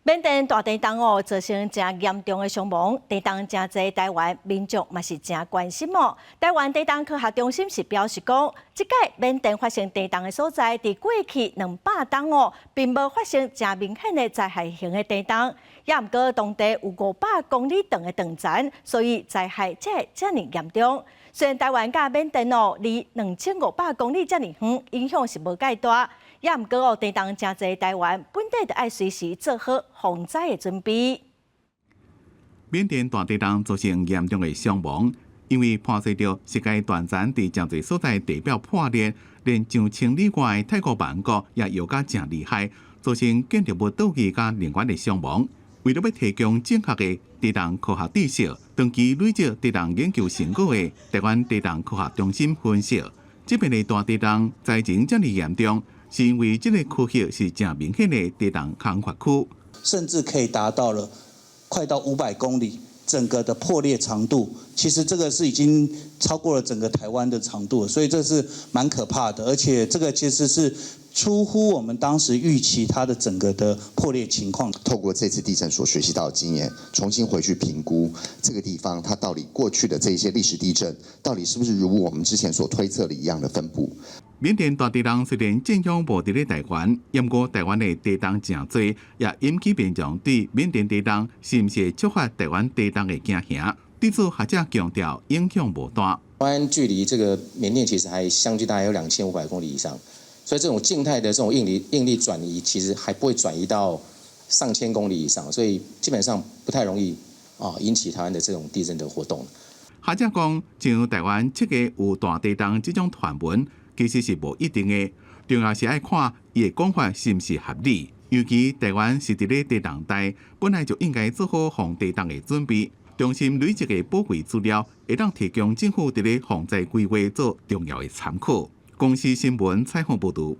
緬甸大地動哦，造成誠嚴重的傷亡，地動誠濟，台灣民眾嘛是誠關心哦。台灣地動科學中心是表示講，這擺緬甸發生地動的所在，佇過去200冬哦，並無發生誠明顯的災害性的地動，也毋過當地有500公里長的斷層，所以災害才會遮爾嚴重。雖然台灣佮緬甸哦，離2500公里遮爾遠，影響是無蓋大。也毋過哦，地動誠濟，台灣本地就愛隨時做好防災的準備。緬甸大地動造成嚴重的傷亡，因為伴隨著世界斷層佇誠濟所在地表破裂，連上千里外的泰國曼谷也搖甲誠厲害，造成建築物倒去佮人員的傷亡。為著欲提供正確的地動科學知識，長期累積地動研究成果的台灣地動科學中心分析，這邊的大地動災情遮爾嚴重，是因為這個區域是誠明顯的地動空缺區，甚至可以達到了快到500公里，整個的破裂長度，其實這個是已經超過了整個台灣的長度，所以這是蠻可怕的，而且這個其實是出乎我們當時預期它的整個的破裂情況。透過這次地震所學習到的經驗，重新回去評估這個地方，它到底過去的這些歷史地震，到底是不是如我們之前所推測的一樣的分布？緬甸大地動雖然影響無佇咧台灣，毋過台灣的地動誠濟，也引起民眾對緬甸地動是毋是會觸發台灣地動的驚嚇。對此學者強調影響無大。台灣距離這個緬甸其實還相距大概有2500公里以上，所以這種靜態的這種應力轉移，其實還不會轉移到上千公里以上，所以基本上不太容易啊引起台灣的這種地震的活動。學者講，像台灣七月有大地動這種傳聞，其實是無一定的，重要是愛看伊的講法是毋是合理。尤其台灣是佇咧地動帶，本來就應該做好防地動的準備。中心累積的寶貴資料，會當提供政府佇咧防災規劃做重要的參考。公視新聞採訪報導。